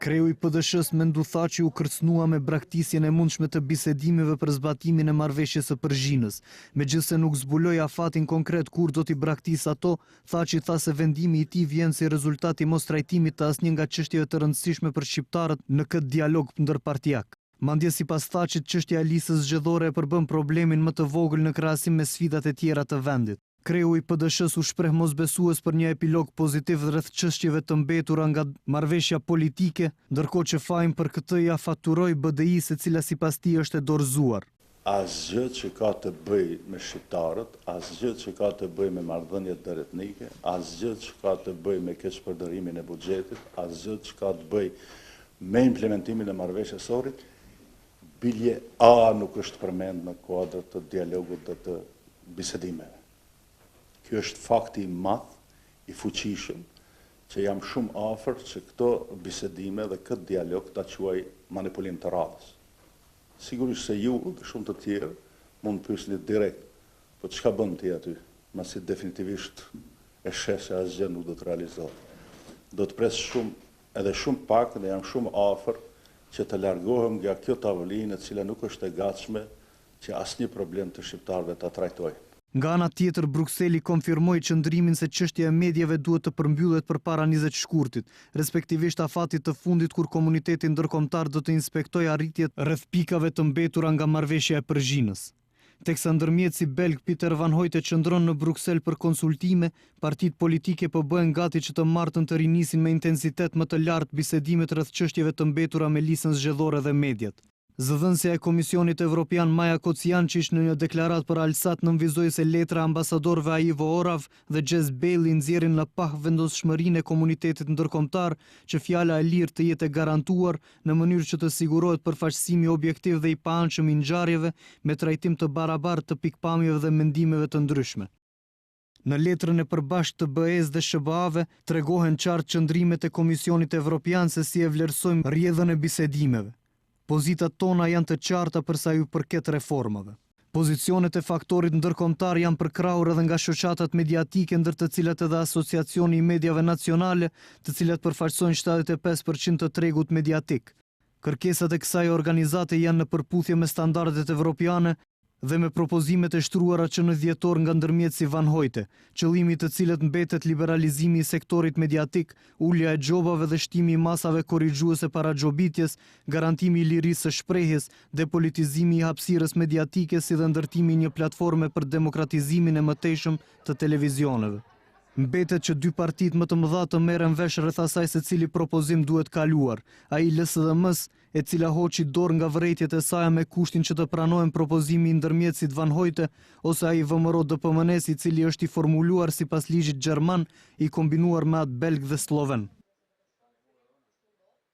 Kreu i PDSH-së Menduh Thaçi u kërcënua me braktisjen e mundshme të bisedimeve për zbatimin e marrëveshjes së Përzhinës. Megjithëse nuk zbuloi afatin konkret kur do t'i braktisë ato, Thaçi tha se vendimi i tij vjen si rezultat i mostrajtimit të asnjë nga çështjeve të rëndësishme për shqiptarët në këtë dialog ndërpartiak. Madje sipas Thaçit çështja e listës zgjedhore e përbën problemin më të vogël në krahasim me sfidat e tjera të vendit. Kreu i PDSH-së u shpreh mosbesues për një epilog pozitiv rreth çështjeve të mbetura nga marrëveshja politike, ndërkohë që fajin për këtë ia faturoi BDI-së e cila sipas tij është e dorëzuar. Asgjë që ka të bëjë me shqiptarët, asgjë që ka të bëjë me marrëdhëniet ndëretnike, asgjë që ka të bëjë me keqpërdorimin e buxhetit, asgjë që ka të bëjë me implementimin e marrëveshjes së Ohrit, bilje A nuk është përmend në kuadër të dialogut dhe të bisedimeve. Ky është fakti i madh, i fuqishëm, që jam shumë afër që këto bisedime dhe këtë dialog ta quaj manipulim të radhës. Sigurisht se ju dhe shumë të tjerë mund të pyesni direkt, po çka bën ti aty, masi definitivisht e sheh se asgjë nuk do të realizohet. Do të pres shumë edhe shumë pak dhe jam shumë afër që të largohem nga kjo tavolinë e cila nuk është e gatshme që asnjë problem të shqiptarëve ta trajtojë. Nga ana tjetër, Brukseli konfirmoi qëndrimin se çështja e mediave duhet të përmbyllet përpara 20 shkurtit, respektivisht afatit të fundit kur komuniteti ndërkombëtar do të inspektojë arritjet rreth pikave të mbetura nga marrëveshja e Përzhinës. Teksa ndërmjetësi belg Peter Van Hoyte qëndron në Bruksel për konsultime, partitë politike po bëhen gati që të martën të rinisin me intensitet më të lartë bisedimet rreth çështjeve të mbetura me listën zgjedhore dhe mediat. Zëdhënësja e Komisionit Evropian Maja Kocijançiq në një deklaratë për Alsat nënvizoi se letra e ambasadorëve Aivo Orav dhe Jess Bailey nxjerrin në pah vendosshmërinë e komunitetit ndërkombëtar që fjala e lirë të jetë e garantuar në mënyrë që të sigurohet përfaqësimi objektiv dhe i paanshëm i ngjarjeve me trajtim të barabartë të pikëpamjeve dhe mendimeve të ndryshme. Në letrën e përbashkët të BE-së dhe SHBA-ve, tregohen qartë qëndrimet e Komisionit Evropian se si e vlerësojmë rrjedhën e bisedimeve. Pozitat tona janë të qarta për sa iu përket reformave. Pozicionet e faktorit ndërkombëtar janë përkrahur edhe nga shoqatat mediatike ndër të cilat edhe Asociacioni i Mediave Nacionale, të cilat përfaqësojnë 75 për qind të tregut mediatik. Kërkesat e kësaj organizate janë në përputhje me standardet evropiane dhe me propozimet e shtruara që në dhjetor nga ndërmjetësi Van Hoyte, qëllimi i të cilët mbetet liberalizimi i sektorit mediatik, ulja e gjobave dhe shtimi i masave korrigjuese para gjobitjes, garantimi i lirisë së shprehjes, depolitizimi i hapësirës mediatike si dhe ndërtimi i një platforme për demokratizimin e mëtejshëm të televizioneve. Mbetet që dy partitë më të mëdha të merren vesh rreth asaj se cili propozim duhet kaluar, ai i LSDM-së, e cila hoqi dorë nga vërejtjet e saja me kushtin që të pranohen propozimi i ndërmjetësit Van Hoyte ose ai i VMRO-DPMNE-së i cili është i formuluar sipas ligjit gjerman i kombinuar me atë belg dhe slloven.